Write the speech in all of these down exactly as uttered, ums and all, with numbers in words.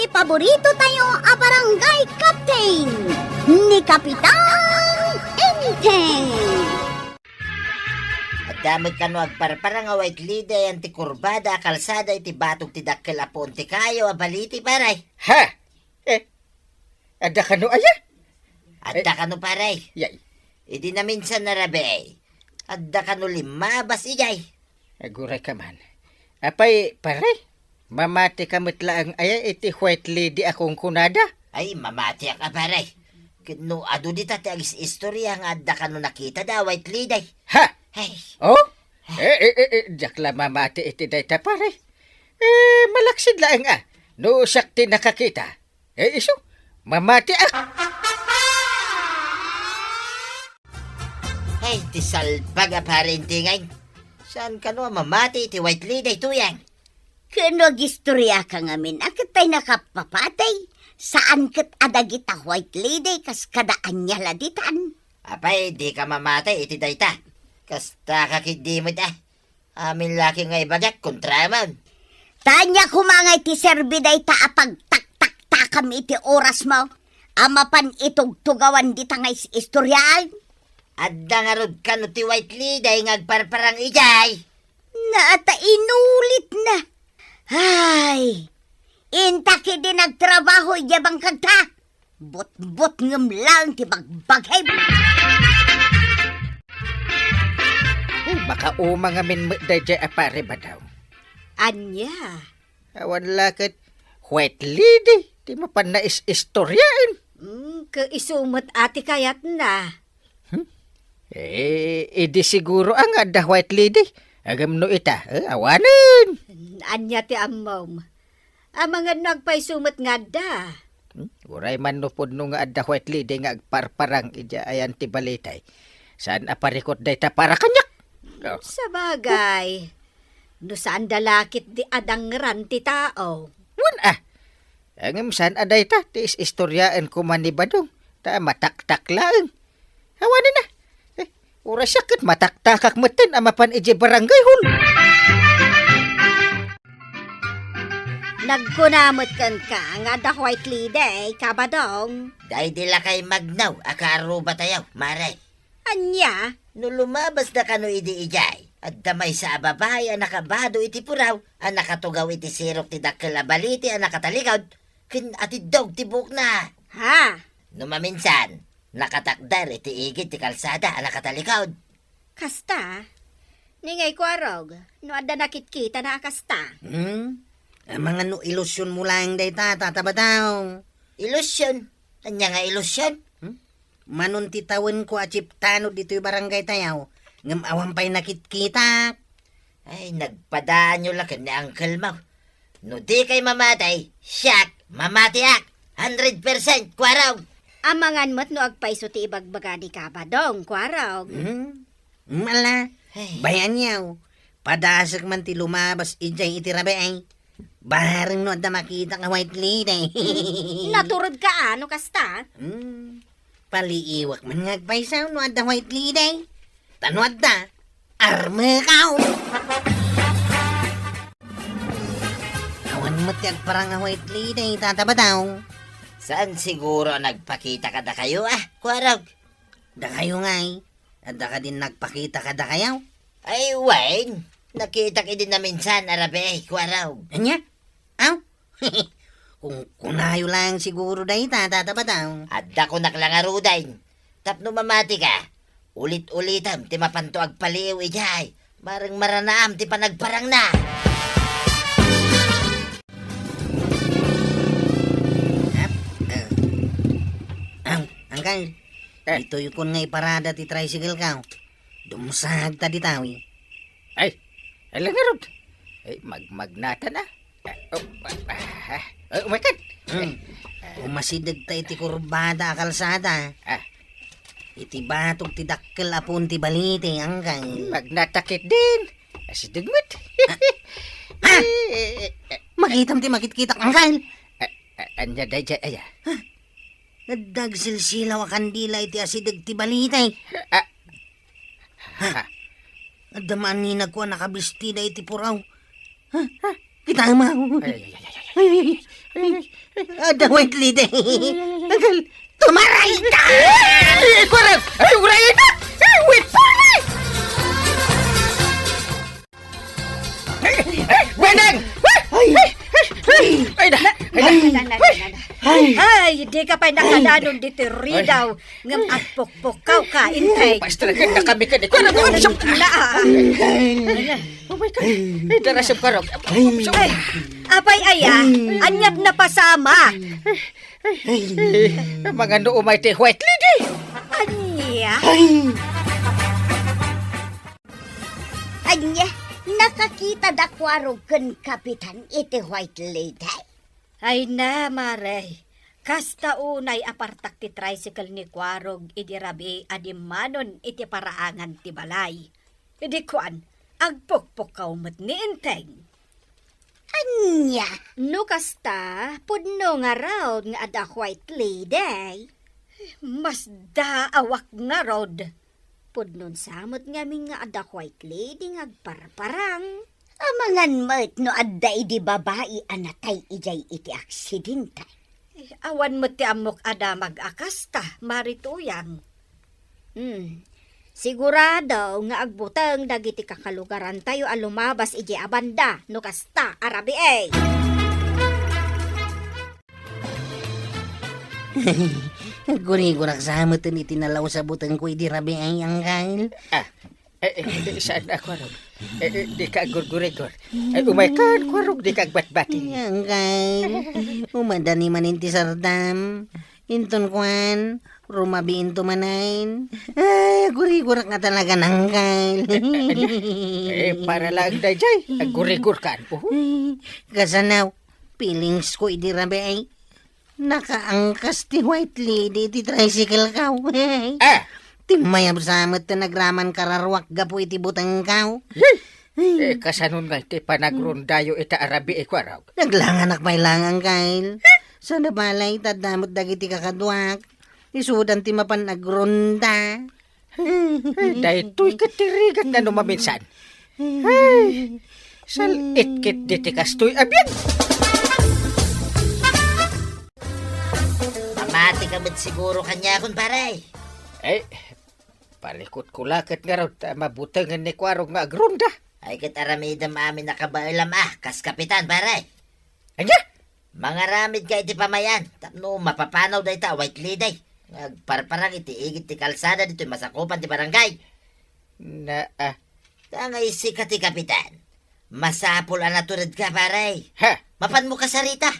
Paborito tayo a barangay captain, ni Kapitan Enteng. Adda met kano agparparang a white lady ayan ti kurbada a kalsada iti batog ti dakkel a puon ti kayo a baliti, pare. Ha? Eh, adda kano aya? Adda Eh, kano, pare. Yay. Idi naminsan a rabii, adda kano limmabas idiay. Aguray ka man. Apay, pare, mamati ka met laeng aya iti white lady a kunkunada? Ay, mamatiak a, pare. Ket no adu dita ti agis-istorya nga adda kano nakita da white lady. Ha? Ay. Oh? Eh, eh, eh, eh, diak la mamati iti dayta, pare. Eh, malaksid laeng a, no siak ti nakakita. Eh, isu, mamatiak. Ay, ti salbag a pare Intingay. Saan kano a mamati iti white lady, tuyang? Ken no agistorya ka ngamin, a ket pay nakapapatay, saan ket a dagita white lady kas kada ania la ditan. Apay, di ka mamati iti dayta. Kasta ka ketdi met, ah. Amin la ket nga ibagak, kontraman. Ta ania koma nga iti serbi dayta a pagtaktaktakam iti orasmo a mapan itugtugawan dita nga is-istoriaan? Adda ngarud kano ti white lady nga agparparang idiay? Naata, inulitna. Ay, inta ketdi nagtrabaho idiay bangkagta. Butbutngem laeng ti bagbagim. Ay, makauma ngamin met daydiay a pare, Badong. Ania? Awan la ket white lady ti mapan nais-istoriaen. Mm, ket isu met a ti kayatna. Hmm? Eh, idi siguro a nga adda white lady. Ngem no ita, eh, awanen. Ania ti ammom? Amangan no agpayso met nga adda. Hmm? Uray man no pudno nga adda white lady nga agparparang idiay ayan ti baliti. Saan a parikut dayta para kaniak? Oh. Sabagay, no saan da la ketdi a dangran ti tao. Wen a. Ngem saan a dayta ti is-istoriaen koma ni Badong, ta mataktak laeng. Awanen a. Eh, uray siak ket mataktakak metten a mapan idiay barangay hall. Nagkuna met kenka nga adda white lady, Kabadong. Daydi lakay magnaw a kaarrubatayo, mare. Ania? No lumabasda kano idi idiay, adda maysa a babai a nakabado iti puraw a nakatugaw iti sirok ti dakkel a baliti a nakatalikod ken atiddog ti buokna. Ha? No maminsan, nakatakder iti igid ti kalsada a nakatalikod. Kasta? Ni ngay, Kuarog, no adda nakitkitana a kasta? Hmm? Amangan no ilusionmo laeng dayta, Tata Badong. Ilusion? Ania nga ilusion? Hmm? Manon ti tawenko a chief tanod ditoy barangay tayo, ngem awan pay nakitkitak. Ay, nagpadaanyo la ken ni uncle mo. No dikay mamati, siak, mamatiak. Hundred percent, Kuarog. Amangan met no agpayso ti ibagbaga ni Kabadong, Kuarog. Hmm? Mala, Ay. Bay-anyo, padasek man ti lumabas idiay iti rabii. Bareng no adda makita nga white lady. Naturedka a no kasta? Hmm. Paliiwak man nga agpayso no adda white lady. Ta no adda, armekaw. Awan met ti agparang a white lady, Tata Badong. Saan siguro a nagpakita kadakayo, ah, Kuarog? Dakayo ngay, adda kadin nagpakita kadakayo? Ay, wen, nakitak idi naminsan a rabii, Kuarog. Ania? Aw? Kunkunayo laeng siguro dayta, Tata Badong. Adda kunak la ngaruden. Tapno mamatika, ulit-ulitem ti mapanto agpaliiw idiay. Bareng maranaam ti panagparangna. Ap, eh. Aw, Angkal, Eh. Ditoy kon nga iparada ti tricycle ko. Dumsag ta ditawi. Ay, ala ngarud. Ay, magmagnatan a. Ah, oh, ah, ah, ah, oh, my God. Hmm. Eh, ah. Umasideg ta iti kurbada a kalsada. Ah. Iti batog ti dakkel a puon ti baliti, Angkal. Magnatakit din. Asideg met. Ah. Ah! Eh, eh, eh. Makitam ti makitkitak, Angkal. Ah, ah, ania daydiay, aya? Huh? Adda agsilsilaw a kandila iti asideg ti baliti. Ah. Ha? Adda maaninag ko a nakabistida iti puraw. Ha? Kita mo. Ay, ay, ay, ay, ay, ay. Ay, ay, ay, ay. Adda White Lady. Tagal. Tumaray ka! Ay, kurang! Ay, uray na! Ay, wait for me! Ay, ay, Benang! Ay! Ay! Ay! Ay! Ay! Ay! Ay! Ay! Ay, di ka pay nakadanon ditoy ridaw. Ngem agpukpukaw ka, intay. Pastor, ganda kami ka di. Kuwan ako, Ano, siyam- na, ah. Oh my God. Ay, darasam ka raw. Ay, apay aya, aniat napasama. Ay, mga no umay ti White Lady. Ania? Ay. Ania, nakakita da Kuarog ken Kapitan iti White Lady? Ay na, Mare. Kasta unay a partak ti tricycle ni Kuarog idi rabii a dimmanon iti paraangan ti balay. Idi kuan, agpukpukaw met ni Enteng. Ania? No kasta, pudno ngarud nga adda White Lady. Masdaawak ngarud. Pudnon sa met ngamin nga adda White Lady nga agparparang. Amangan met no adda idi babai a natay idiay iti aksidente. Eh, awan met ti ammok a damag a kasta, Mari Tuyang. Hmm. Sigurado nga agbuteng dagiti kakalugarantayo a lumabas idiay a banda no kasta a rabii. Aggurigurak sa meten iti nalaus a butengko idi rabii, Angkal. Ah, eh, eh, eh, saan a Kuarog? Eh, eh, di ka aggurgurigor. Eh, umay kan Kuarog, di ka agbatbati. Angkal, umadani manen ti sardam. Inton kuan, rumabiinto manen. Ay, aggurigurak nga talaga, Angkal. Eh, para lang dayjay, aggurigor kan. Uhu. Ay, kasanaw, feelings ko idi rabii. Nakaangkas ti White Lady iti tricycle ko. Ah! Timmayab sa met ti nagraman kararuak gapu iti butengko. Yay! Eh, kasanon nga iti panagrondayo ita a rabii, Kuarog? Naglanganak pay lang, Angkal. Sa nabalay, tadda met dagiti kakaduak. Isudan ti mapan agronda. Ay, daytoy ket ti rigat na no maminsan. Ay, sal-it ket diti kastoy a biag. Mamati ka met siguro kaniakon, pare. Ay, palikot ko la ket ngarud ta mabutengen ni Kuarog nga agronda. Ay, ket aramidem amin a kabaelam a, kas kapitan, pare. Ania? Mangaramid ka iti pamayan tapno mapapanaw dayta a White Lady nga agparparang iti igid ti kalsada ditoy masakupan ti barangay. Na, ah. Ta nga isika ti kapitan, masapul a natured ka, pare. Ha? Mapanmo kasarita.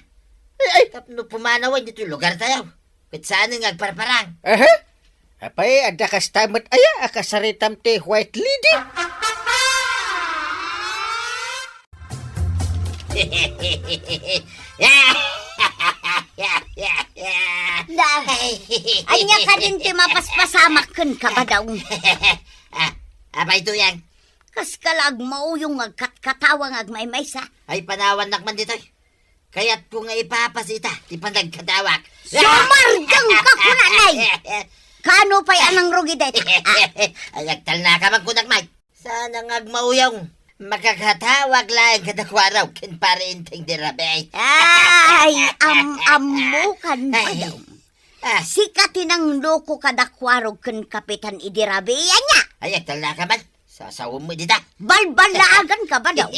Ay, ay. Tapno pumanawen ditoy lugar tayo. Ket saanen nga agparparang. Aha. Apay, adda kasta met aya a kasaritam ti White Lady? Na, ania kadin ti mapaspasamak ken kabadaw? Ah, apay, Tuyang? Kas ka la agmauyong nga agkatkatawa nga agmaymaysa. Ay, panawannak man ditoy. Kayatko nga ipapas ita ti panagkatawak. Sumardeng ka, kunanay! Kano pay a nangrugi dayta? Ay, agtalna ka man kunak, Mike. Sana nga agmauyong. Makakatawag laeng kada Kuarog ken Pare Enteng di rabii. Ay, am-ammo kan Ay. Badong. Ah. Sika ti nangloko kada Kuarog ken Kapitan idi rabii, ania? Ay, agtalna ka man. Sasawem met dita. Balbalaagan ka ba daw?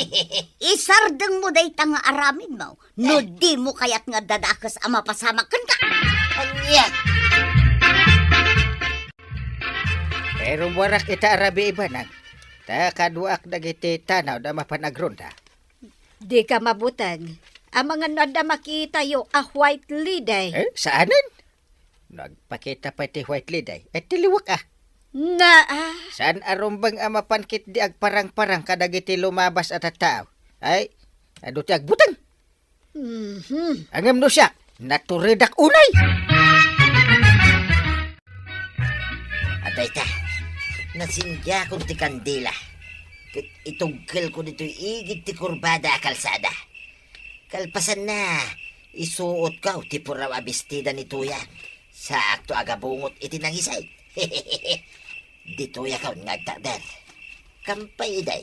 Isardeng mo dayta nga aramid mo. No di mo kayat nga dadakes a mapasamak kenka. Ania? Pero muarak ita a rabii, Banag. Ta kaduak dagiti tanaw da mapan agronda. Di ka mabuteng. Amangan no adda makitayo a White Lady. Eh, saanen? No agpakita pay ti White Lady, et ti liwak a. Naa. Saan a rumbeng a mapan ketdi agparang-parang kadagiti lumabas a tattao? Ay, adu ti agbuteng. Mhm. Ngem no siak, naturedak unay. Adayta, nasindiakon ti kandila, ket itugkelko ditoy igid ti kurbada a kalsada. Kalpasanna, isuotko ti puraw a bestida ni Tuyang. Saakto a gabungot iti nangisit. Ditoy akon nga agtakder. Kampay iday,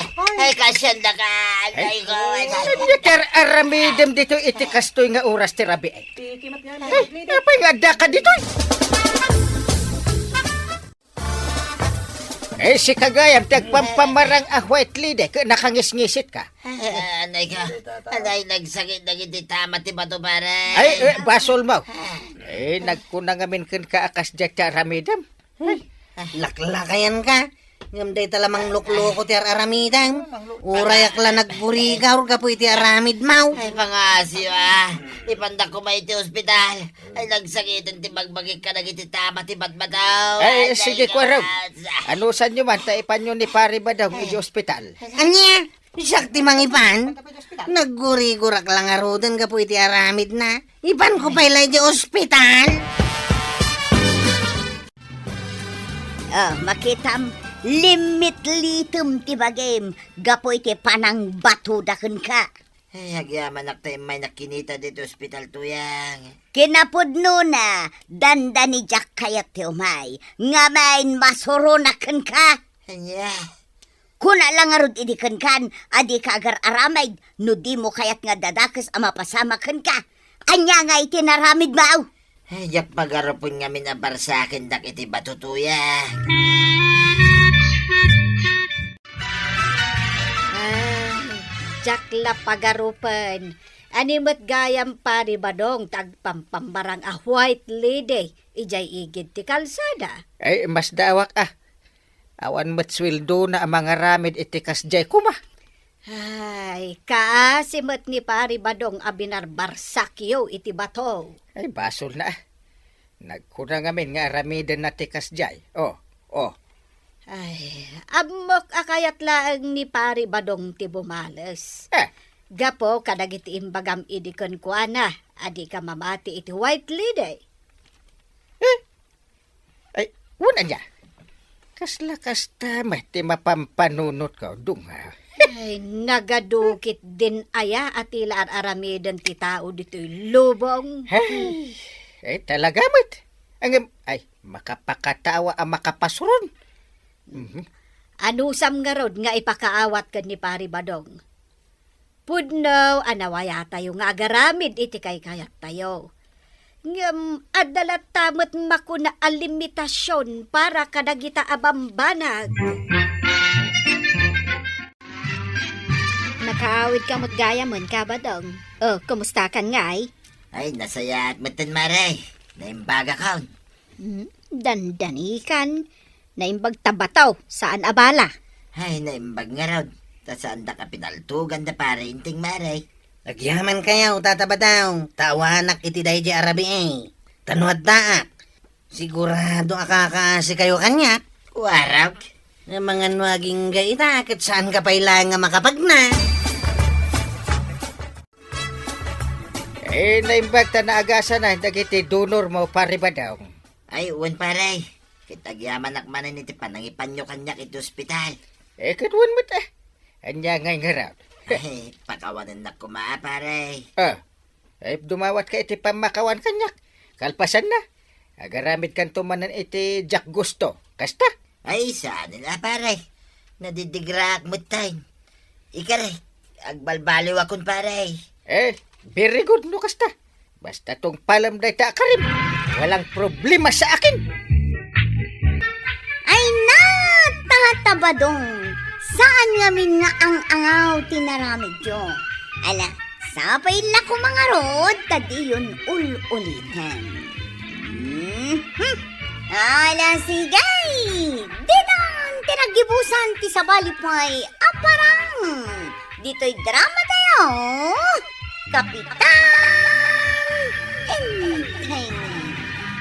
Ay, ay, kasyan da ka. Ay, ay, ko, ay, ay. Ania ti ar-aramidem ditoy iti kastoy nga oras ti rabii? Ay, apay nga adda ka ditoy? Eh, sika gayam, ti agpampamarang a white lady, ket nakangisngisit ka. Ah, anay ka. Anay, nagsakit dagiti tama ti bato, pare. Ay, eh, basol mo. Eh, nagkuna ngamin kenka a kasdiay ti aramidem. Laklakayan ka. Ngem dayta la manglukloko ti ar-aramidem. Urayak la naggurigaw gapu iti aramid mo. Ay, pangasyo, ah. Ipandak koma iti ospital. Ay, nagsakiten ti bagbagik kadagiti tama ti batbataw. Ay, ay, sige, ay, kuwarog. Anusanyo man, ta ipanyo ni Pari Badong iti ospital. Ania? Siak ti mangipan? Naggurigurak la ngaruden gapu iti aramidna. Ipanko pay la iti ospital. Ah, makitam, limitlitem ti bagim gapu iti panangbatoda kenka. Ay, agyamanak ta immaynak kinita ditoy ospital, Tuyang. Kinapudnona, dandani diak kayat ti umay, ngamin masuronak kenka. Ania? Kuna la ngarud idi kenkan a dika agar-aramid no dimo kayat nga dadakes a mapasamak kenka. Ania ngay ti naramidmo? Ay, diak pagarupen ngamin a barsakendak iti bato, Tuyang. Ay, diak la pagarupen. Ania met gayam, Pari Badong, ti agpampamarang a white lady idiay igid ti kalsada? Ay, masdaawak a. Awan met sueldona a mangaramid iti kasdiay koma. Ay, kaasi met ni Pari Badong a binarbarsakyo iti bato. Ay, basolna a. Nagkuna ngamin nga aramidenna ti kasdiay. Oh, oh. Ay, ammok a kayat laeng ni Pari Badong ti bumales. Eh. Gapu kadagiti imbagam idi kenkuana a dika mamati iti white lady. Eh? Ay, wen ania? Kasla kasta met ti mapampanunotko, dunga. Ay, nagadukit din aya a ti la ar-aramiden ti tao ditoy lubong. Ay, ay, talaga met. Ngem, ay, makapakatawa a makapasuron. Mhm. Anusam ngarud nga ipakaawat ken ni Pari Badong? Pudno a nawayatayo nga agaramid iti kaykayattayo. Ngem adda latta met makuna a limitasion para kadagita a bambanag. Nakaawidka met gayamen, Kabadong. O, kumustakan ngay? Ay, nasayaat metten, Mare. Naimbagakon. Hmm, dandanikan. Naimbag ta bato, saan a bala. Ay, naimbag ngarud. Ta saandak a pinaltugan da Pare Inting, Mare. Agyamankayo, Tata Badaw, ta awanak iti daydiay a rabii. Ta no addaak, sigurado a kakaasikayo kaniak. Warag. Nga mangan no agingga ita, ket saanka pay laeng a makapagna. Eh, naimbag ta naagasanan dagiti donor mo, Pare Badaw. Ay, wen, pare. Ket agyamanak manen iti panangipanyo kaniak iti ospital. Eh, ket wen met, eh. Ania ngay ngarud? Ay, pakawanennak koma, pare. Ah, ay, dumawatka iti pammakawan kaniak. Kalpasanna, agaramidkanto manen iti diak gusto. Kasta? Ay, saan la, pare. Nadidigraak metten. Ikari, agbalbaliwakon, pare. Eh, Very good no kasta. Basta tungpalem dayta a karim, walang problema sa akin. Ay, natatabadong! Saan ngamin nga ang-angaw ti naramidyo? Ala, sapay la koma ngarud ta diyon ul-uliten. Mhm. Ala, sige! Ditan ti naggibusan ti sabali pay a parang ditoy drama tayo, Kapitan Enteng.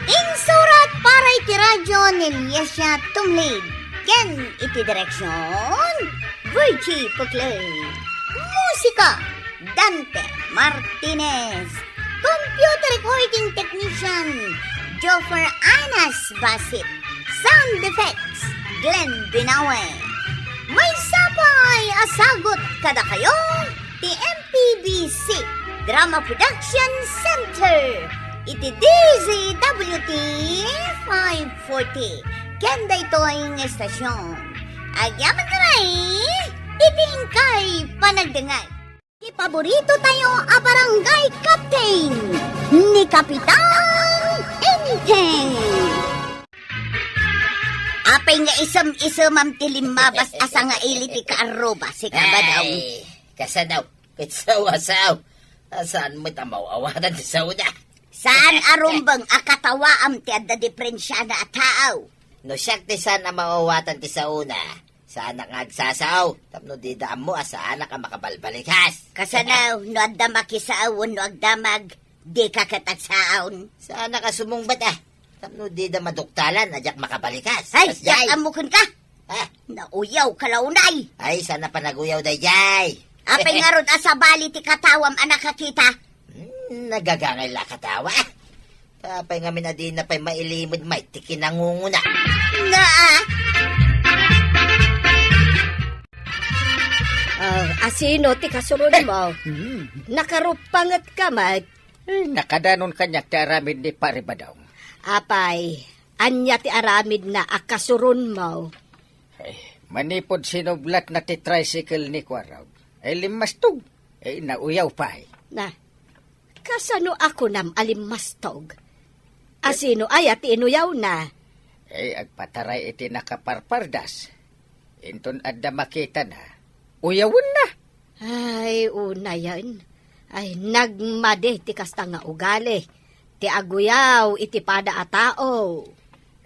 Insurat para iti radyo ni Liesia Tumlid, ken iti direksyon, Virgie Puclay. Musika, Dante Martinez. Computer recording technician, Joffer Anas Basit. Sound effects, Glenn Binawe. Maysa pay a sagut kadakayo ti M P B C Drama Production Center iti D Z W T five forty. Ken daytoy nga estasyon, agyaman kami iti inkay panagdengngeg. Ti paborito tayo a barangay captain ni Kapitan Enteng. Apay nga isem-isemam ti limmabas a sangaili ti kaarruba, si Kabadong? Ay, kasano? Ket sao a sao. Saan met a maawatan ti saona? Saan a rumbeng a katawaam ti adda diferensiana a tao? No siak ti saan a maawatan ti saona, saanak nga agsasao, tapno dida ammo a saanak a makabalbalikas. Kasano, no adda makisao wenno agdamag, dika ket agsao? Saanak a sumungbat, a. Tapno dida maduktalan a diak makabalikas. Ay, diak ammo kenka. Ah. Nauyaw ka la unay. Ay, saan a panaguyaw daydiay. Apay ngarud a sabali ti katawam a nakakita? Hmm, nagagangay la a katawa. Apay ngamin a dina pay mailimed met ti kinangunguna. Nga, a? Ah, asino ti kasuronmo? Hmm. Nakarupangetka met? Eh, nakadanon kaniak ti aramid ni Pari Badong. Apay, ania ti aramidna a kasuronmo? Eh, manipud sinublatna ti tricycle ni Kuarog, eh, limmastog. Eh, nauyaw pay. Na, kasano a kunam a limmastog? Asino aya ti inuyawna? Eh, agpataray iti nakaparpardas. Inton adda makitana, uyawenna. Ay, unayen. Ay, nagmadi ti kasta nga ugali ti aguyaw iti pada a tao.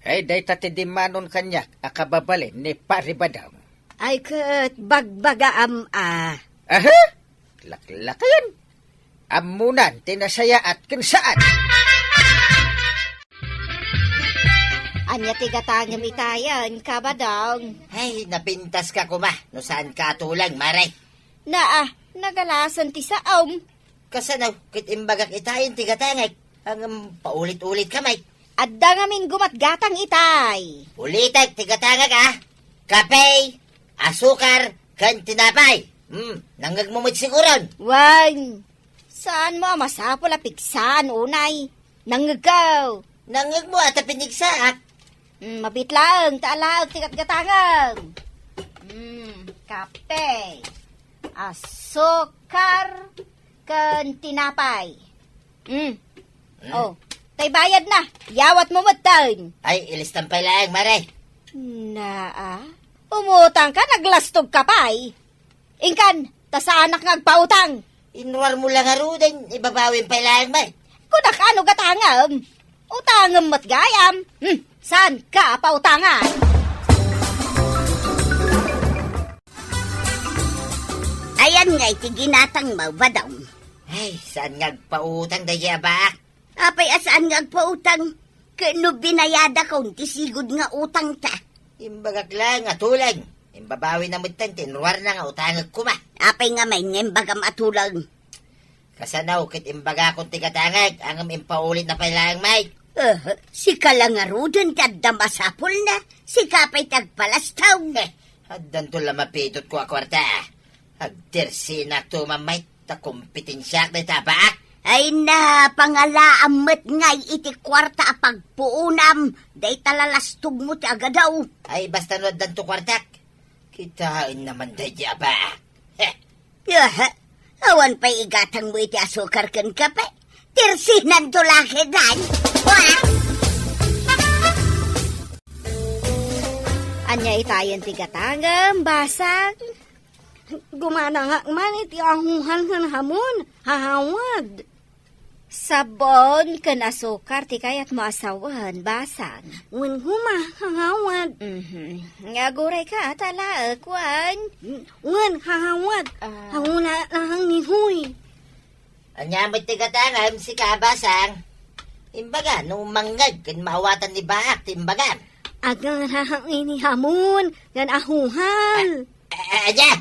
Ay, dayta ti dimmanon kaniak a kababalin ni Pari Badong. Ay, ket bagbagaam a. Aha? Laklakayan. Ammonan ti nasayaat ken saan. Ania ti gatangem itayen, Kabadong? Ay, napintaska koma no saanka a tuleng, Mare. Naa, nagalasen ti saom. Kasano, ket imbagak itayen ti gatangek, ngem paulit-ulitka met. Adda ngamin gumatgatang itay. Ulitek ti gatangek, a. Kape, asukar, ken tinapay. Hmm, nangngegmo met siguron. Wen, saanmo a masapul a pigsaan unay? Nangngegko. Nangngegmo a ta pinigsaak. Hmm, mabiit laeng ta alaek ti gatgatangem. Hmm, kape, asukar, ken tinapay. Hmm. Hmm. Oh, tay bayadna. Yawatmo metten. Ay, ilistam pay laeng, Mare. Naa, umutangka, naglastogka pay. Inkan, ta saanak nga agpautang. Inruarmo la ngaruden, ibabawim pay laeng, Mare. Kunak, ano gatangem? Utangem met gayam. Hmm, saanka a pautangan? Ayan nga iti ginatangmo, Badong. Ay, saan nga agpautang daydiay a baak? Apay a saan nga agpautang? Ket no binayadakon ti sigud nga utangta? Imbagak laeng a tuleng. Imbabawina metten ti inruarna nga utangek koma. Apay ngamin nga imbagam a tuleng? Kasano ket imbagakon ti gatangek, ngem impaulitna pay laeng met. Eh, sika la ngaruden ti adda masapulna, sika pay ti agpalastog. Eh, addanto la mapitotko a kuarta. Agtersinakto man met, ta kompetensiak dayta a baak. Ay na, pangalaam met ngay iti kuarta a pagpuonam, dayta lalastogmo ti agadaw. Ay, basta no addanto kuartak, kitaenna man daydiay a baak. Heh. Yaha, Awan pay igatangmo iti asukar ken kape. Tirsinan to lakedan. Wa? Ania itayen ti gatangem, Basang? Gumanangak man iti ahuhan ken hamon, hahawad. Sabon ken asukar ti kayatmo a sawen, Basang. Wen koma, hahawad. Mhm. Nga aguray ka, ta laek, wen. Wen, hahawad. Ah. Hawna lang ni Huy. Ania met ti gatangem, sika, Basang? Imbaga, no mangngeg ken maawatan ni Baak ti imbagam. Agarahak ini hamon, ngan ahuhal. Ah, ah, ania?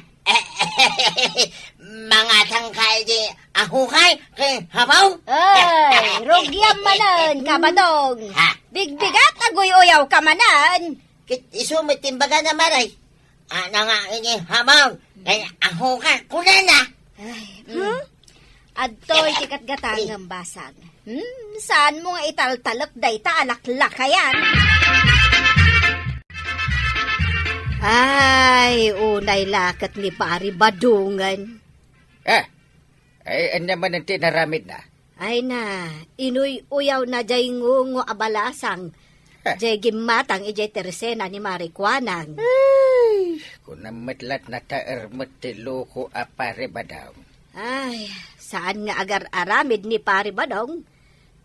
Mangatang ka iti ahuhal ken hamon? Ay, rugiam manen, Kabadong. Ha? Bigbigat, aguy-uyaw ka manen. Ket isu met ti imbagana, Maray. Ana nga ini hamon, kay ahuka kunana. Ay, hmm? Adtoy ti gatgatangem, Basang. Hmm, saanmo nga italtalek dayta a laklakayan? Ay, unay la ket ni Pari Badongen. Ah, ay, ania manen ti inaramidna? Ay na, inuy-uyawna jay ngungo a balasang. Ha? Jay gimmatang idiay tersena ni Mari Kuanang. Ay, kunam met latna ta ermet ti loko a Pari Badong. Ay, saan nga agar-aramid ni Pari Badong?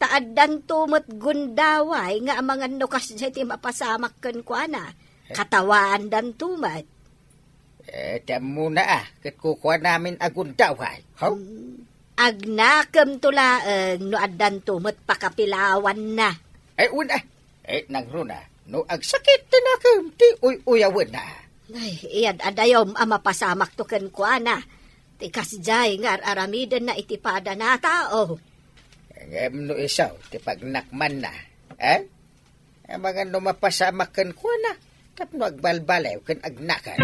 Ta addanto met gundaway nga amangan no kasdiay ti mapasamak kenkuana. Eh? Katawaandanto met. Eh, ti ammona a, ket kukuanamin a gundaway. Haw? Hmm. Agnakemto laeng no addanto met pakapilawanna. Ay, wen a. Eh, nangruna, no agsakit ti nakem, ti uy-uyawenna. Ay, iyad-adayom a mapasamakto kenkuana. Ti kasdiay nga ar-aramidenna iti padana a tao. Ngem no isu ti pagnakmanna, eh? Amangan no mapasamak kenkuana, tapno agbalbaliw ken agnakan.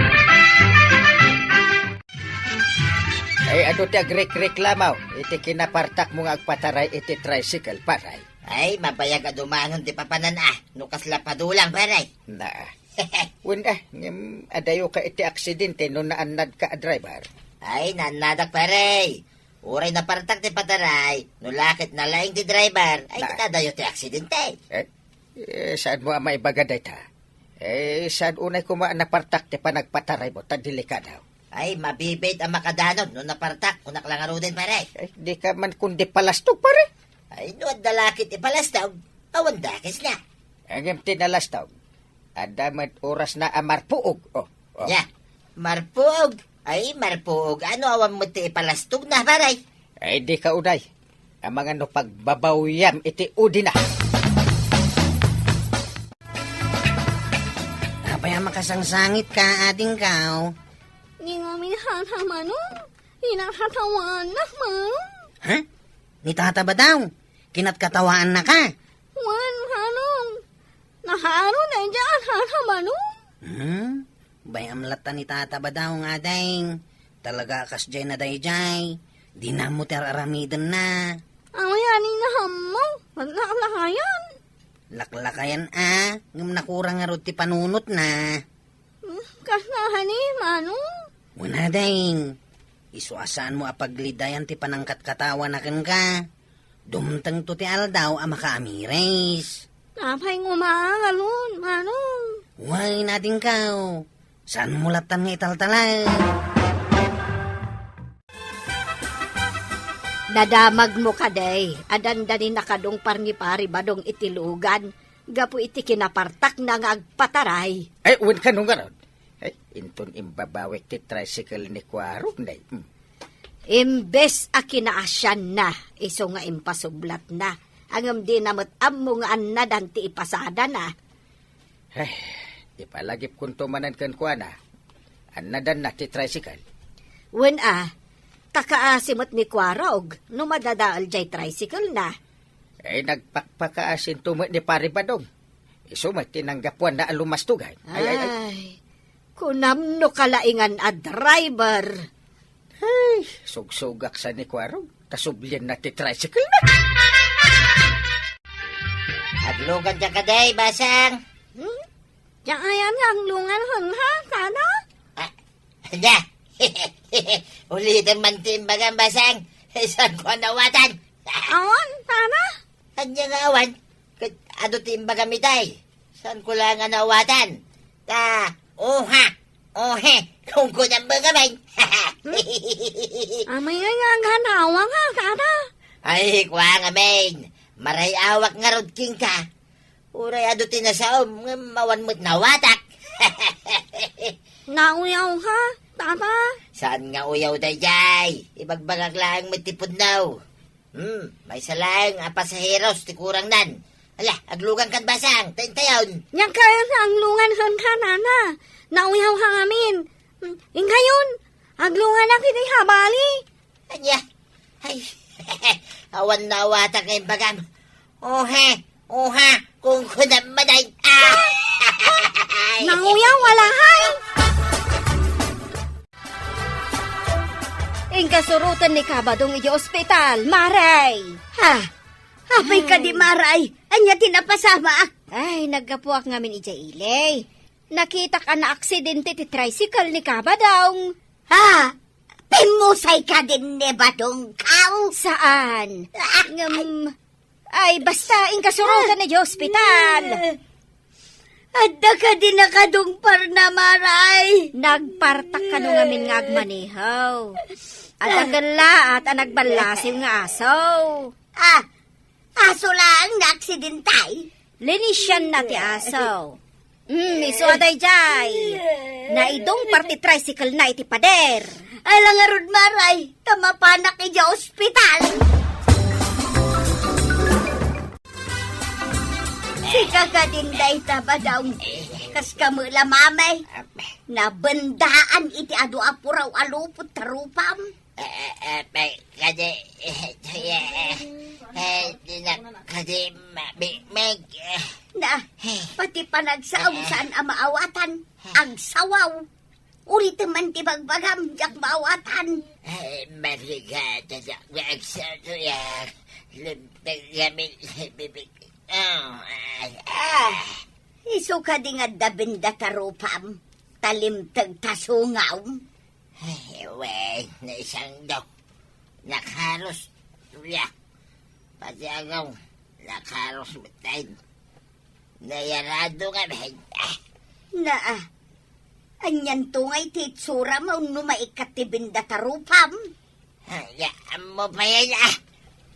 Ay, adu ti agrekreklamo iti kinapartakmo nga agpataray iti tricycle, Paray? Ay, mabayag a dumanon ti papanan a, no kasla padulang, Paray. Na. Wen a, ngem adayo ka iti aksidente no naannad ka a driver? Ay, naannadak, Paray. Uray napartak ti pataray, no la ket nalaing ti driver, ay, na, ket adayo ti aksidente. Eh? Eh, saanmo a maibaga dayta? Eh, saan unay koma a napartak ti panagpataraymo, ta delikado? Ay, mabibit a makadanon no napartak, kunak la ngaruden, Paray. Ay, dika man kundi palastog, Pare. Ay, no adda la ket ipalastog, awan dakes la. Ngem ti nalastog, adda met orasna a marpuog. Oh, oh. Ya, marpuog. Ay, marpuog. Ano awan met ti ipalastogna, Paray? Ay, dika uday. Amangan no pagbabawyam iti udina. Apay a makasangsangit ka, adingkaw? Ni ngamin hata Manong, inakatawaannak Manong. Ha? Ni Tata Badaw, kinatatawaannaka? Wen, Manong. Nahaaro daydiay a hata Manong. Hmm? Bay-am latta ni Tata Badaw nga ading. Talaga a kasdiay na daydiay. Dina ammo ti ar-aramidenna. Awayan ni nahammo, ket laklakayan. Laklakayan a, ngem nakurang ngarud ti panunotna. Hmm, kasla kadi, Manong? Wen a, daydiay. Isu a saanmo a paglidayan ti panangkatkatawana kenka. Dumtengto ti aldaw a makaamiris. Apay nga umaangalon, Manong? Wen a, adingkaw. Saanmo lattan nga italtalay? Nadamagmo kadi a dandani nakadungpar ni Pari Badong iti lugan gapu iti kinapartakna nga agpataray. Ay, wen kano ngarud. Ay, inton imbabawek ti tricycle ni Kuarog, nay. Hmm. Imbes a kinaasianna, isu nga impasublatna. Ngem dina met ammo nga annadan ti ipasadana. Ay, ipalagipkonto manen kenkuana. Annadanna ti tricycle. Wen a, ta kaasi met ni Kuarog no madadael jay tricycle na. Ay, nagpakpakaasinto met ni Pari Badong. Isu met ti nanggapuanna a lumastogan. Ay, ay, ay. Ay, kunam no kalaingan a driver. Ay, sugsugak sa ni Kuarog. Ta sublianna ti tricycle na. Aglugan ka kadi, Basang? Hmm? Diak ayan nga aglugan, ha, kada? Ah, ania? Ulitem man ti imbagam, Basang. Saanko a naawatan. Awan, tana? Ania nga awan? Ket adu ti imbagam itay. Saanko laeng a naawatan. Ta, oha, ohe, kunkunam met ngamin. Amay nga aganawa nga, tana? Ay, kua ngamin. Marayaw-awak ngarud kenka. Uray adu ti nasaom, ngem awan met naawatak. Nauyaw ka, tata? Saan nga uyaw daydiay? Ibagbagak laeng met ti pudno. Hmm, maysa laeng a pasaheros ti kurangnan. Ala, aglugan kan, Basang, ta intayon. Ania kayat nga aglugan kenka, tana? Nauyaw ka ngamin. Hmm, inkayon, agluganak iti habali. Ania? Ay, awan naawatak nga imbagam. Ohe, oha, kunkunam met ay. Ah! Nauyaw, wala, hay! Inka suroten ni Kabadong idiay ospital, Maray! Ha? Apay kadi, Maray? Ania ti napasamak? Ay, naggapuak ngamin idiay ili. Nakitak a naaksidente ti tricycle ni Kabadong. Ha? Pimmusay kadin ni Badong, kaw? Saan? Ah, ngem, ay, basta, inka suroten idiay ospital. Adda kadi nakadungparna, Maray? Nagpartak kano ngamin nga agmaneho. Adda kellaat a nagballasiw nga aso. Ah, aso laeng naaksidentay? Linisianna ti aso. Hmm, isu a daydiay. Naidungpar ti tricycle-na iti pader. Ala ngarud, Maray, ta mapanak idiay ospital. Sika kadin dayta, Badong. Kas kamo la, Maray. Nabendaan iti adu a puraw a lupot ta rupam. Eh, eh, eh, pe-, kadi, eh, eh, eh, eh, di na kadi mabikmig, eh. Na, pati panagsaom saan a maawatan, agsawaw. Ulitem man ti bagbagam, diak maawatan. Eh, marigada, diak maagsaw, ya. Limteg kami, bibig. Oh, ay, ah. Isu kadi nga adda benda ta rupam, ta limteg ta sungawm. Ay, wen, naisangdo. Nakaros, tuya. Pati agaw, nakaros met tayo. Nayarado nga, ben. Ah! Na, ah. Anianto nga iti itsuram, no maikkat ti benda ta rupam? Ay, ammo pa yan, ah.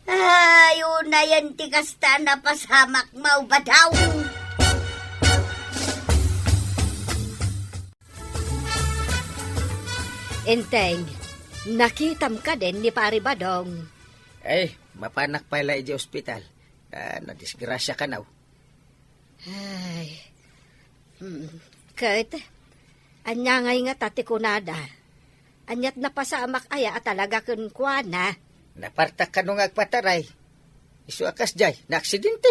Ay, unayen ti kasta, napasamak, Maw Badong. Enteng, nakitam kaden ni Pari Badong? Ay, mapanak pay la idiay ospital. Ah, nadisgrasya kano. Ay. Hmm. Ket, ania ngay ngata ti kunada? Aniat napasamak aya a talaga kenkuana? Napartak kano nga agpataray. Isu a kasdiay, naaksidente.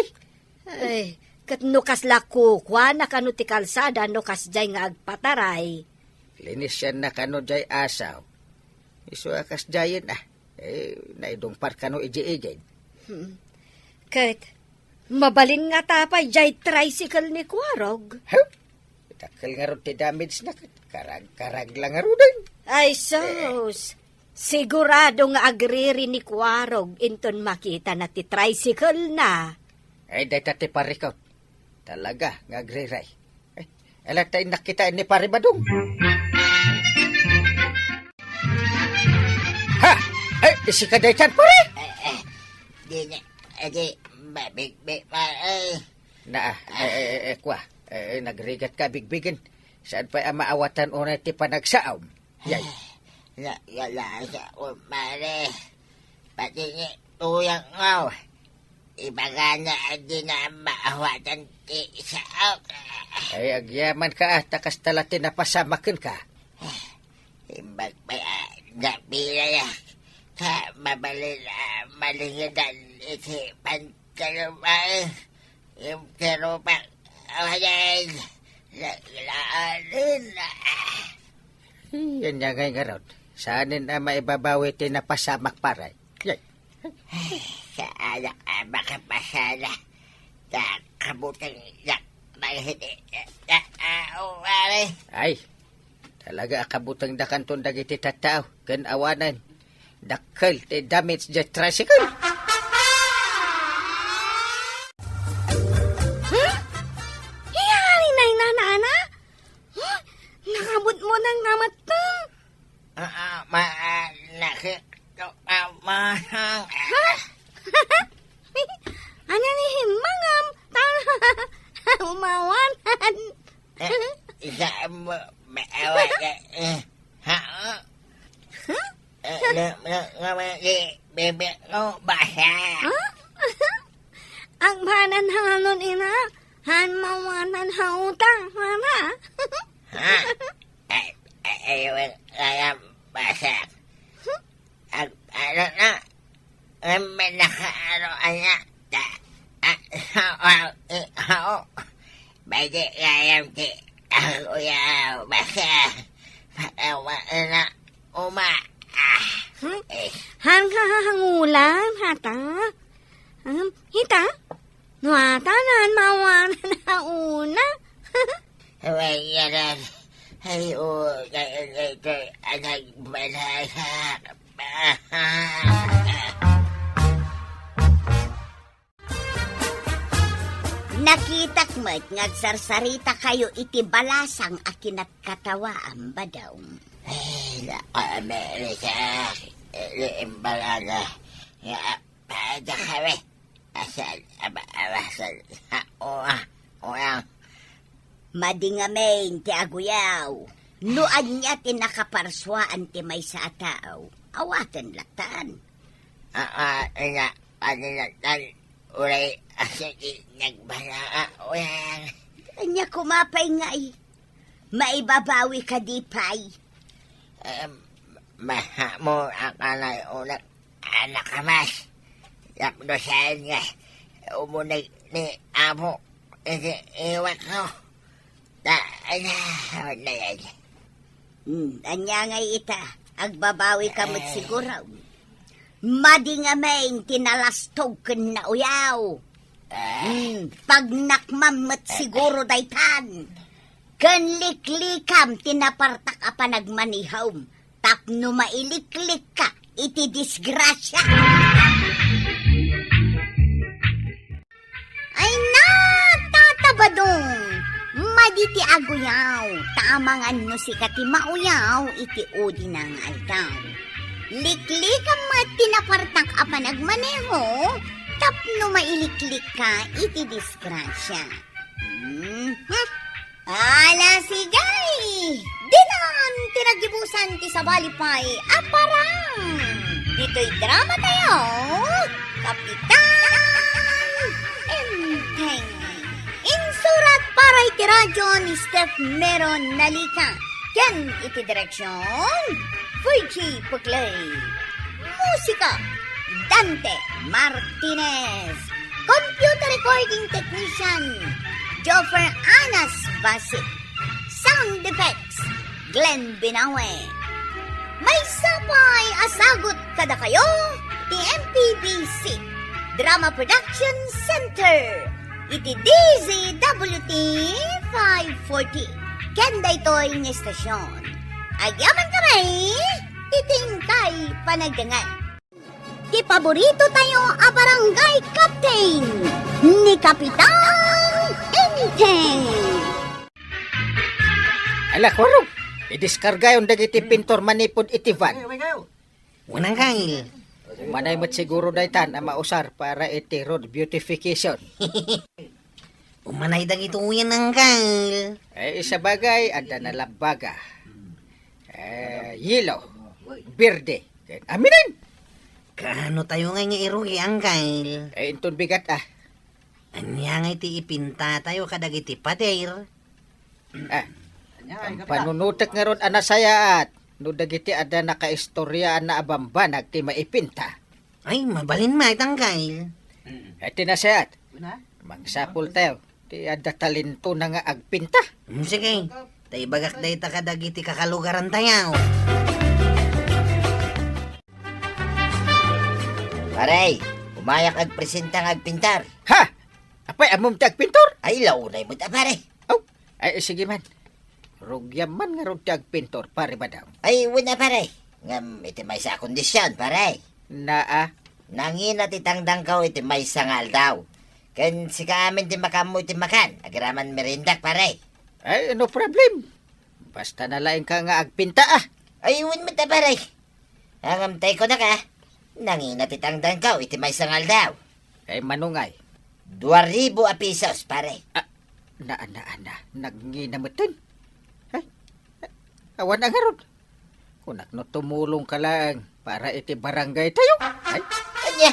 Ay, ket no kasla kukuana kano ti kalsada no kasdiay nga agpataray? Linisianna kano diay asaw. Isu a kasdiayen, ah. Eh, naidungpar kano idi-idin. Hmm. Ket, mabalin ngata pay diay tricycle ni Kuarog? Huh? Dakkel ngarud ti damage na ket karag-karag la ngaruden. Ay, sus! Sigurado nga agriri ni Kuarog inton makitana ti tricycle na. Ay, dayta ti parikot. Talaga nga agriri. Eh, ala ta innak kita ni Pare Badong. Ha! Ay, isika daytan, pare! Eh, eh, di na, eh, di, mabigbi, pare. Na, eh, eh, eh, eh, kwa, eh, eh, nagrigat ka, bigbigen. Saan pay a maawatan unay ti panagsaom? Yay. Na, yala sa, pare. Pati ni Tuyang Ngaw. Ibagana a di na maawatan ti saok. Ay, agyaman ka, ah, ta kasta la ti napasamak kenka. Imbag pay a napilaya ta mabalin a malingedan iti pantalubang. Imkerupak awanen laglaanin. Yan nga ngay ngarud. Saanen a maibabawi ti napasamak, pare? Yay. Saanak a makapasala. Ta kabuteng yak manghini. Ah, ah, oh, pare. Ay, ta Talaga a kabutengda kanton dagiti tattao ken awanen dakkel ti damage diay tricycle. Huh? Iyari nay nanana? Huh? Nakabutmona nga metten? Ah, ah, ma-, ah, nakit-, ah, ma-, Huh? Ania ni himmangam? Tan umawanan. Eh, isa mo, maawa ka, eh, ha? Huh? Eh, na, na, na, eh, bebe ko, basa. Huh? Agbanan hanganon, ina. Han mawanan ha utang, mama. Ha? Eh, eh, eh, wala, wala, basa. Huh? Ag-, ano na? Ang nakaano, anak, ta-, ah, sao, eh, sao. Pwede kayam ti, ah, kuya, basta, patawa na, uma, ah, Hmm? eh. Han kahangulan, hata? Hmm, hita? No, ata nan mawanan na una. Awayanan. Ay, o, kay, kay, kay, anak, balayak. Nakitak met nga agsarsarita kayo iti balasang a kinatkatawaam, Badong. Ay, naku, Amerika, iti imbalaga, nga apada kami. Asal, aba, aba, asal. Ha, o, ah, o, ah. Madi ngamin ti aguyaw. No ania ti nakaparsuaan ti maysa a tao, awaten latan. Aa, ina, paninatan, uray, asal, ti nagbala, ah, o, ah. Ania koma pay ngay? Maibabawi kadi pay? Em, mahamo a kanay unak a nakamas. Tapno saan nga umuneg ni Apo iti iwak ko. Ta, ala, ala, ala. Hmm, ania ngay ita? Agbabawi ka met siguro. Madi ngamin ti nalastog ken nauyaw. Hmm, pagnakmam met siguro daytan. Ken liklikam ti napartak a panagmanihom tapno mailiklikka iti disgrasia. Ay na, Tata Badong! Madi ti aguyaw, ta amangan no sika ti mauyaw iti udina nga aldaw. Liklikam met ti napartak a panagmaneho tapno mailiklikka iti disgrasia. Mhm. Ala, sige! Ditan ti nagibusan ti sabali pay a parang! Ditoy drama tayo, Kapitan Enteng. Insurat para iti radyo ni Steph Meron Nalica. Ken iti direksyon, Fuji Pukley. Musika, Dante Martinez. Computer recording technician, Joffer Anas Basi. Sound effects, Glenn Binawe. Maysa pay a sagut kadakayo ti M P B C Drama Production Center iti D Z W T five forty. Ken daytoy nga istasyon, agyaman kami iti inkay panagdengngeg. Ti paborito tayo a barangay captain, ni Kapitan Enteng. Ala, Kuro, idiskargayon dagiti pintor manipud iti van. Ay, umay kayo. Unang kail. Umanay met siguro daytan a mausar para iti road beautification. Umanay dagitoyen, Angkel. Eh, sabagay, adda na labbaga. Eh, yelo, berde, ken aminen. Kaano tayo ngay nga irugi, Angkel? Eh, inton bigat, ah. Ania ngay ti ipinta tayo kadagiti pader? Ah, pampanunotek ngarud a nasayaat no dagiti adda nakaistorya a naabambanag ti maipinta. Ay, mabalin met, Angkel. Iti nasayaat, mangsapul tayo ti adda talentona nga agpinta. Mm, sige. Ta ibagak dayta kadagiti kakalugaran tayo. Pare, umayak agpresenta nga agpintar. Ha? Apay, ammom ti agpintor? Ay, launay met a, pare. Aw, ay, sige man. Rugiam man ngarud ti agpintor, Pare Badong. Ay, wen a, pare. Ngem iti maysa a kondisyon, pare. Naa? Nangina ti tangdangko iti maysa nga aldaw. Ken sika amin ti makaammo iti makan, agraman meriendak, pare. Ay, no problem. Basta nalaingka nga agpinta, a. Ay, wen met a, pare. Ngem tay kunak, a, nangina ti tangdangko iti maysa nga aldaw. Ay, manungay? Dua ribu a pisos, pare. A, na, na, na, nangina metten. Ay, awan a ngarud. Kunak no tumulongka laeng para iti barangaytayo. Ay. Ania?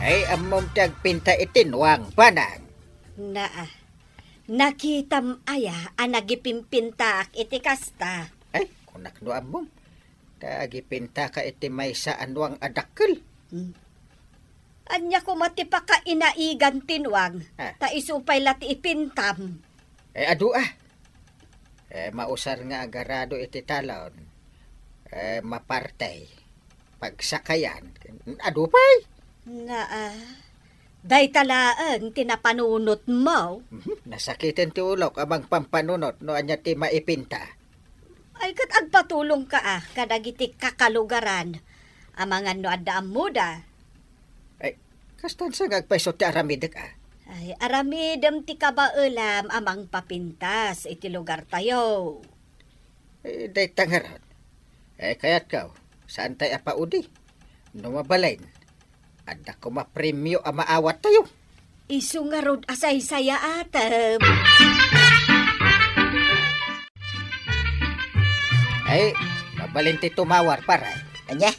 Ay, ammom ti agpinta iti nuang, Banag. Naa. Nakitam aya a nagipimpintaak iti kasta? Ay, kunak no ammom. Ta agipintaka iti maysa a nuang a dakkel. Hmm. Ania koma ti pakainaigan ti nuang, a, ta isu pay la ti ipintam? Eh, adu a. Eh, mausar nga agarado iti talon. Eh, mapartey. Pagsakayan. Adu pay. Naa. Dayta laeng ti napanunotmo. Mhm. Nasakiten ti ulok a mangpampanunot no ania ti maipinta. Ay, ket agpatulongka a kadagiti kakalugaran amangan no adda ammoda. Ay, kastan sa nga agpayso ti aramidek a. Ay, aramidem ti kabaelam a mangpapintas iti lugartayo. Eh, dayta ngarud. Eh, kayatko, saantay a paudi. No mabalin, adda koma premio a maawattayo. Isu ngarud a saysayaatem. Ay, mabalin ti tumawar, pare. Ania?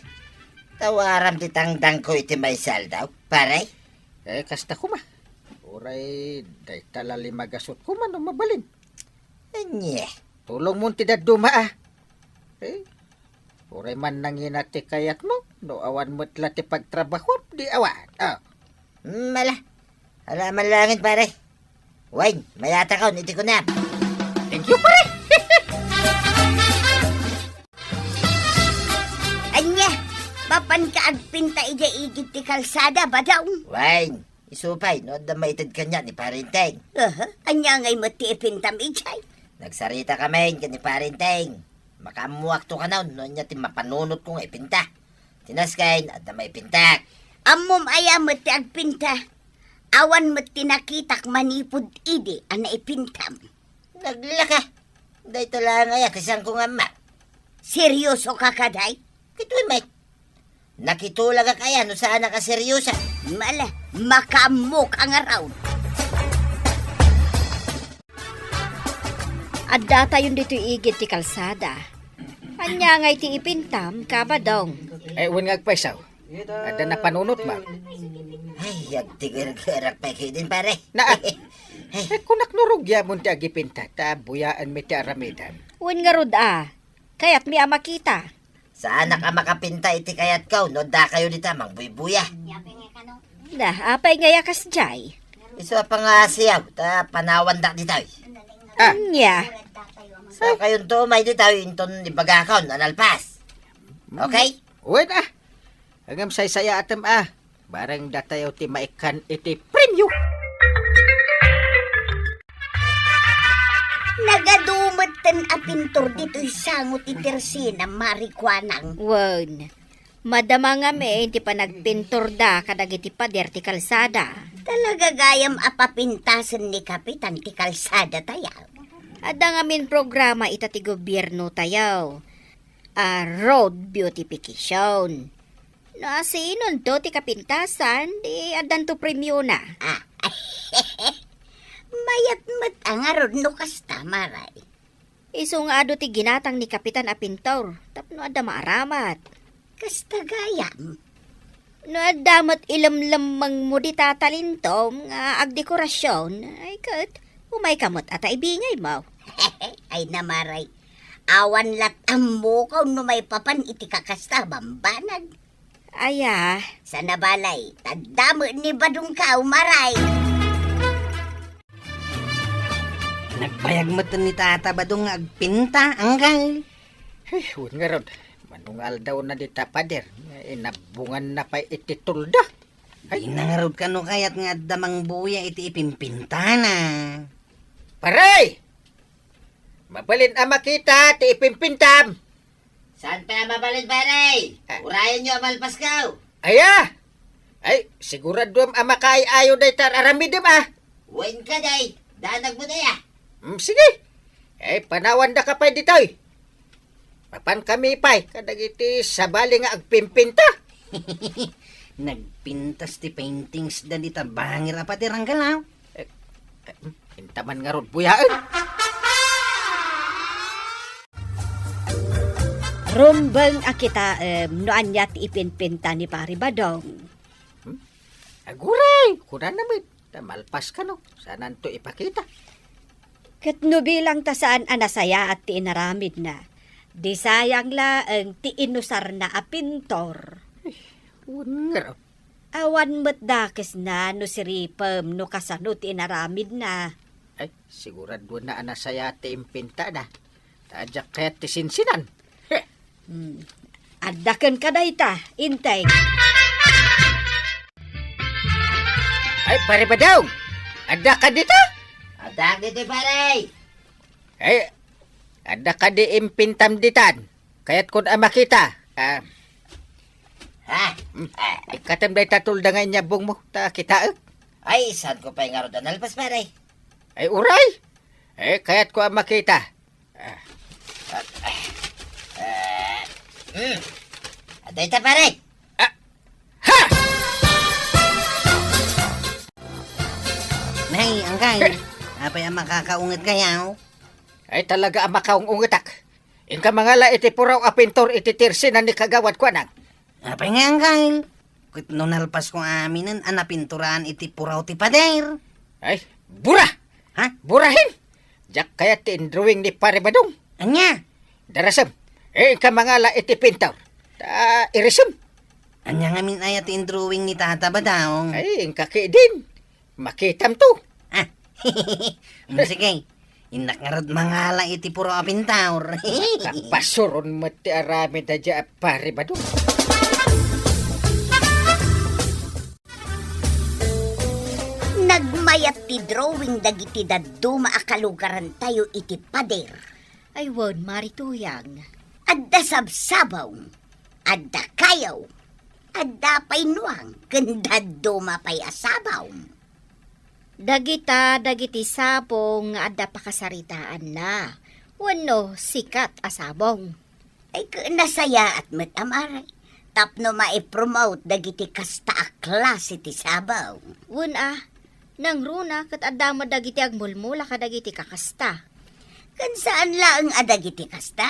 Tawaram ti tangdangko iti maysa aldaw, pare? Eh, kasta koma. Uray, dayta la lima gasut koma no mabalin. Ania? Tulongmon ti dadduma a. Eh, uray man nangina ti kayatmo, no awan met la ti pagtrabahuam, di awan. Ah. Mala. Ala man langit, pare. Wen, mayatakon iti kunam. Thank you, pare. Ania, mapanka agpinta idiay igid ti kalsada, Badong? Wen, isu pay no adda maited kaniak ni Parenteng. Aha, ania ngay met ti ipintam idiay? Nagsaritakamin ken ni Parenteng. Makaammoakto kanon no ania ti mapanunotko nga ipinta. Ti nasken, adda maipintak. Ammom aya met ti agpinta? Awan met ti nakitak manipud idi a naipintam. Naglaka. Dayta laeng aya ti saanko nga ammo. Seryosoka kadi? Kitaem met. Nakitulagak aya no saanak a seryosa? Mala, makaammoka ngarud. Addatayon ditoy igid ti kalsada. Ania ngay ti ipintam, Ka Badong? Eh, wen nga agpayso. Adda napanunotmo? Ay, agtigergerak pay ketdin, pare. Na, eh, kunak no rugiamon ti agipinta, ta buyaenmi ti aramidem. Wen ngarud a, kayatmi a makita. Saanak a makapinta iti kayatko no dakayo dita mangbuybuya. Da, apay ngay a kasdiay? Isu a pangasiyaw, ta panawandak ditoy. Ah. Ania? Sakayonto umay ditoy, inton ibagakon a nalpas. Okay? Wait, ah. Ngem saysayaatem a, bareng datayo ti maikkan iti premio. Nagadu metten a pintor ditoy sango ti tersena, Mari Kuanang. Wen, madama ngamin ti panagpintorda kadagiti pader ti kalsada. Talaga gayam a papintasen ni Kapitan ti kalsada tayo. Adda ngamin programa ita ti gobierno tayo. A road beautification. No asinonto ti kapintasan, di addanto premiona. Ah. Mayat met a ngarud no kasta, Maray. Isu nga adu ti ginatang ni Kapitan a pintor tapno adda maaramat. Kasta gayam. No adda met ilemlemmengmo dita talintom nga agdekorasyon, ay ket umayka met a ta ibingaymo. Ay na, Maray. Awan lat ammoko no maipapan iti kakasta a bambanag. Aya. Sana balay, tadda met ni Badong ka, Maray. Nagbayag met ni Tata Badong nga agpinta, anggal. Ay, wen ngarud, manungaldaw na dita pader, nga inabungan na pay iti tulda. Ay, nangarud kano kayat nga adda mangbuya iti ipimpintana? Pare! Mabalin a makita ti ipimpintam! Saan pay a mabalin, pare? Ah. Urayenyo a malpaskaw. Aya! Ay, siguraduam a makaay-ayo dayta ar-aramidem, a. Wen ka, day. Danag mo, day, a. Hmm, sige. Ay, panawandaka pay ditoy. Mapan kami pay kadagiti sabali nga agpimpinta. Nagpintas ti paintings da dita bangir a pader, Angkel, a. Eh, eh, intaman ngarud buyaen. Rumbeng a kitaem no ania ti ipinpinta ni Pari Badong. Hmm? Aguray, kunana met, ta malpas kano, saananto ipakita. Ket no bilang ta saan a nasayaat ti inaramidna, di sayang laeng ti inusarna a pintor. Ay, wen ngarud. Awan met dakesna no siripem no kasano ti inaramidna. Ay, siguraduenna a nasayaat ti impintana. Ta diak kayat ti sinsinan. Heh. Hmm. Adda kenka dayta, Inteng. Ay, Pare Badong! Adda ka dita? Adda dita, pare! Ay, adda ka di impintam ditan? Kayatkon a makita. Ah. Ha? Hmm. Ah. Ikkatem dayta tulda nga inyabong mo, ta kitaek. Ay, saan ko pay ngarud a nalpas, pare? Ay, uray! Eh, kayatko a makita. Ah. Ah. Hmm. Adda ita, pare. Ah. Ha! Nay, Angkay, apay a makakaunget kayaw? Ay, talaga a makaung-ungetak. Inka mangala iti puraw a pintor iti tirsinan ni Kagawad Kuanang. Apay nga, Angkay? Ket no nalpasko aminen a napinturan iti puraw ti pader. Ay, bura! Ha? Burahin! Diak kayat ti indrawing ni Pare Badong. Ania? Darasem, eh, inka mangala iti pintor. Ta irisem. Ania ngamin aya ti indrawing ni Tata Badong? Ay, inka ketdin. Makitam to. Ah. Mm, sige. Innak ngarud mangala iti puro a pintor. Kapasuron met ti aramid a dia, Pare Badong. Nagmayat ti drawing dagiti dadduma a kalugarantayo iti pader. Ay, wen, Mari Tuyang. Adda sabsabong, adda kayo, adda pay nuang, ken dadduma pay a sabong. Dagita dagiti sabong nga adda pakasaritaanna wenno sikat a sabong. Ay, ket nasayaat met a Mari tapno maipromote dagiti kasta a klase ti sabong. Wen a, nangruna ket adda met dagiti agmulmula kadagiti kakasta. Ken saan laeng a dagiti kasta.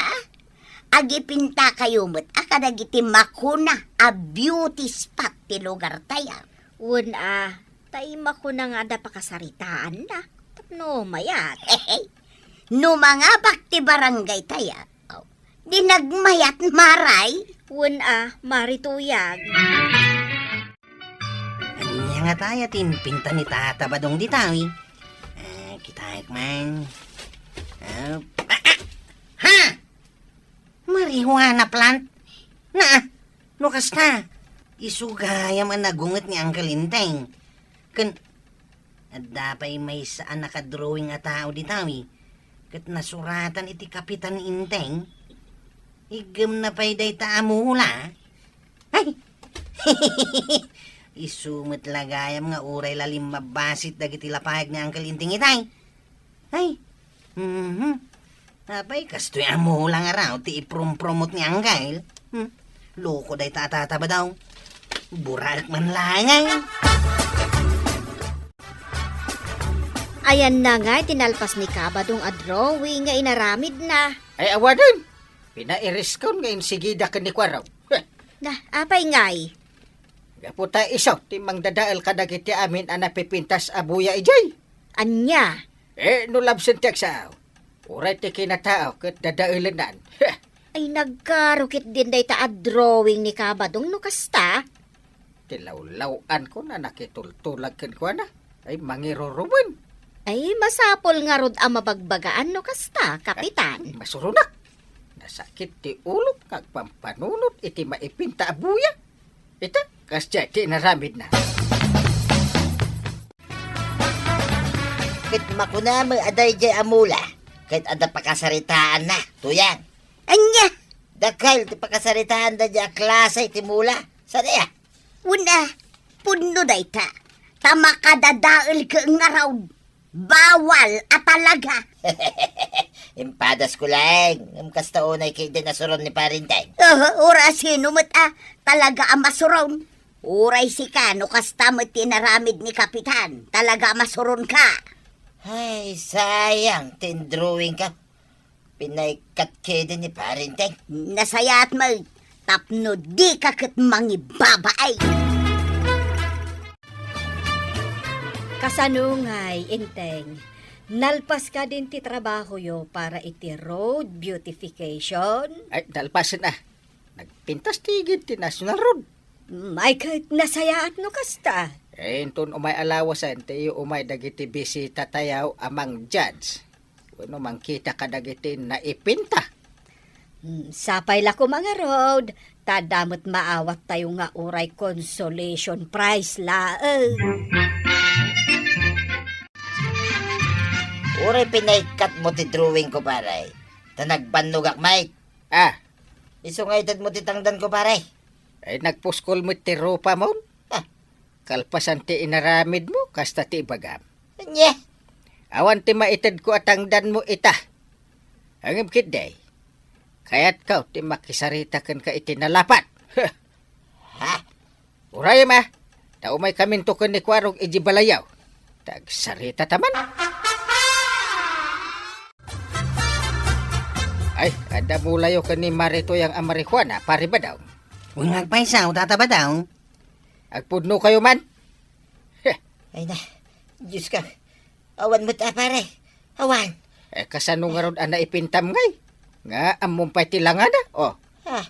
Agipintakayo met a kadagiti makuna a beauty spot ti lugartayo. Wen a, ta imakuna nga adda pakasaritaanna tapno mayat. No mangabak ti barangay tayo, di nagmayat, Maray? Wen a, Mari Tuyang. Ania nga tayo ti impinta ni Tata Badong ditawi? Ah, kitaek man. Ah, ah, ah! Ha? Marijuana plant? Naa, no kasta, isu gayam a nagunget ni Uncle Inteng. Ken, adda pay maysa a nakadrawing a tao ditawi, ket nasuratan iti kapitan ni Inteng. Iggemna pay dayta a mula. Ay! Isu met la gayam nga uray la limmabbasit dagiti lapayag ni Uncle Inteng itay. Ay, mhm. Apay, kastoy a mula nga raw ti iprumpromot ni Anggail. Hmm? Loko dayta a Tata Badong. Buraek man laeng. Ayanna ngay ti nalpas ni Kabadong a drawing nga inaramidna. Ay, awanen. Pinairiskon nga insigida ken ni Kuarog. Heh. Na, apay ngay? Gapu ta isu ti mangdadael kadagiti amin a napipintas a buya idiay. Ania? Eh, no labsen ti agsao, uray ti kinatao ket dadaelennan. Heh! Ay, nagkaro ketdin dayta a drawing ni Kabadong no kasta? Ti lawlaw-ankon a nakitultulag kenkuana, ay mangirurumen. Ay, masapul ngarud a mabagbagaan no kasta, Kapitan. Ay, masuronak. Nasakit ti ulok nga agpampanunot iti maipinta a buya. Ita, kasdiay ti inaramidna. Ket makunami a daydiay a mula, ket adda pakasaritaanna, Tuyang. Ania? Dakkel ti pakasaritaanda diay a klase ti mula. Saan aya? Wen a, pudno dayta. Ta makadadael ket ngarud. Bawal a talaga. Impadasko laeng, ngem kasta unay ketdin a suron ni Parenteng. Oho, uray sino met a talaga a masuron. Uray sika, no kasta met ti inaramid ni Kapitan, talaga a masuronka. Ay, sayang ti indrawingko. Pinaikkat ketdi ni Parenteng. Nasayaat met, tapno dika ket mangibabain. Kasano ngay, Enteng? Nalpas kadin ti trabahoyo para iti road beautification? Ay, nalpasen a. Nagpintas ti igid ti National Road. Mm, ay ket nasayaat no kasta. Eh, inton umay a lawasen, ti iyo umay dagiti bisitatayo a mang-judge. Wenno mangkita kadagiti naipinta. Hmm, sapay la koma ngarud, ta adda met maawattayo nga uray consolation prize laeng. Uray pinaikkatmo ti drawingko, pare. Ta nagbannogak met. Ah. Isu nga itedmo ti tangdanko, pare. Ay, nagpuskol met ti rupamon. Ah. Kalpasan ti inaramidmo, kasta ti ibagam. Ania? Awan ti maitedko a tangdanmo ita. Ngem ketdi, kayatko ti makisarita kenka iti nalapat. Ha? Urayem a, ta umaykaminto ken ni Kuarog idiay balayyo. Ta agsaritata man. Ay, adda mulayo ken ni Mare Tuyang a marijuana, Pare Badong. Wen nga agpayso, Tata Badong. Agpudnokayo man. Heh. Ay na, Diyos ko. Awan met a, pare. Awan. Eh, kasano ngarud a naipintam ngay? Nga, ammom pay ti langana? Oh. Ah.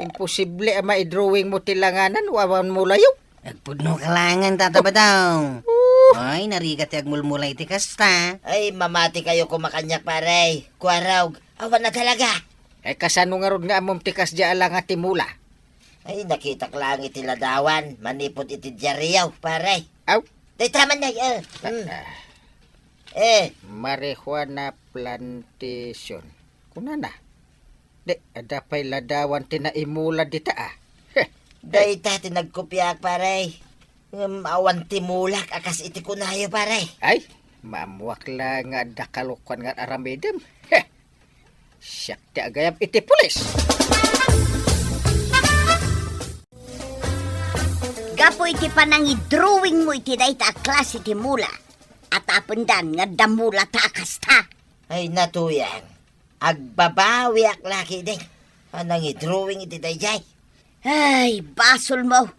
Imposible a maidrawingmo ti langana no awan mulayo. Agpudnoka laengen, Tata Badong. Oh. Ay, narigat ti agmulmula iti kasta. Ay, mamatikayo koma kaniak, pare. Kuarog, awan na talaga. Eh, kasano ngarud nga ammom ti kasdiay a langa ti mula? Ay, nakitak laeng iti ladawan manipud iti diaryo, pare. Aw? Dayta man, nay, eh. Mm. Ah, ah. Eh. Marijuana plantation. Kunana. Di, adda pay ladawan ti naimula dita, ah. Heh. Dayta ti nagkopiak, pare. Ngem awan ti mulak a kas iti kunayo, pare. Ay, maammoak la nga adda kalokuan nga aramidem. Heh. Siak ti agayam iti pulis. Gapu iti panangidrawingmo iti dayta a klase ti mula, atapendan nga adda mulata a kasta. Ay, Tuyang, agbabawiak la ketdi a nangidrawing iti daydiay. Ay, basolmo.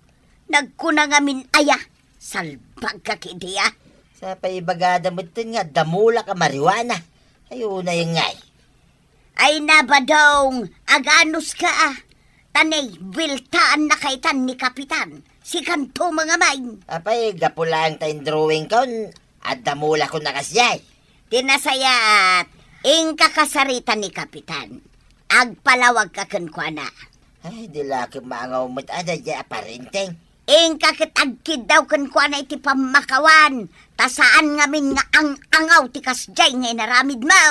Nagkuna ngamin aya, salbagka ketdi a. Sapay ibagada metten nga adda mulak a marijuana. Ay, unay ngay. Ay, Badong, aganuska a. Ta nay, bueltaannaka itan ni Kapitan. Sikanto mangamay. Apay, gapu laeng ta indrawingkon, adda mulakon a kasdiay. Ti nasayaat, inka kasarita ni Kapitan. Agpalawagka kenkuana. Ay, di la ket maangaw met a daydiay a Parenteng. Inka ket agkiddaw kenkuana iti pammakawan, ta saan ngamin nga ang-angaw ti kasdiay nga inaramidmo.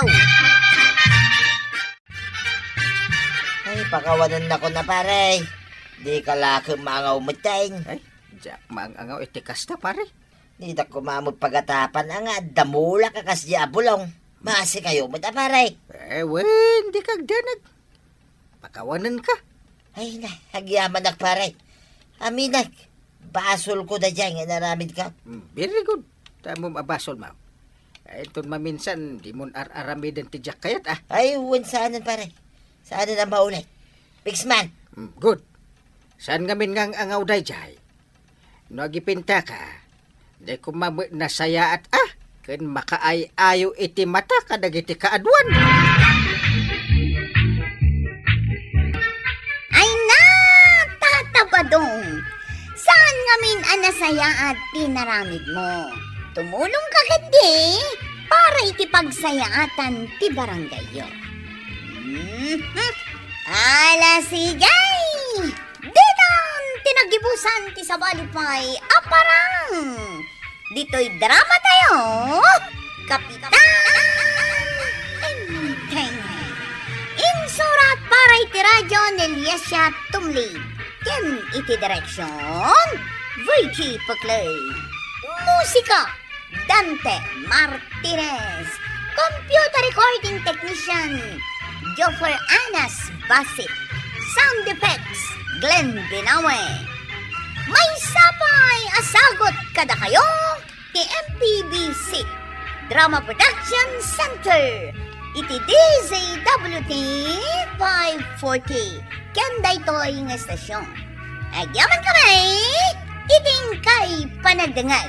Ay, pakawanennakon a, pare. Dika la ket maangaw metten. Ay, diak maang-angaw iti kasta, pare. Ditak koma met pagatapan a nga adda mulak a kasdiay a bulong. Maasikayo met a, pare. Eh, wen, dika agdanag. Pakawanenka. Ay na, agyamanak, pare. Aminak, basolko daydiay nga inaramidko. Mm, very good. Ta ammom a basolmo. Ay, inton maminsan, dimon ar-aramiden ti diak kayat, ah. Ay, wen, saanen, pare. Saanen a maulit. Fix man. Mm, good. Saan ngamin nga ang-angaw daydiay? No agipintaka, di koma met nasayaat a, ken makaay-ayo iti mata kadagiti kaaduan. Ay na, Tata Badong! Saan ngamin a nasayaat ti inaramidmo? Tumulongka ketdi para iti pagsayaatan ti barangayyo. Mhm. Ala, sige! Ditan ti nagibusan ti sabali pay a parang. Ditoy dramatayo, Kapitan Enteng. Insurat para iti radio ni Liesia Tumlid. Ken iti direksion, Virgie Puclay. Musika, Dante Martinez. Computer recording technician, Joffer Anas Basit. Sound effects, Glenn Binawe. Maysa pay a sagut kadakayo ti M P B C Drama Production Center iti D Z W T five forty. Ken daytoy nga estasyon, agyaman kami iti inkay panagdengngeg.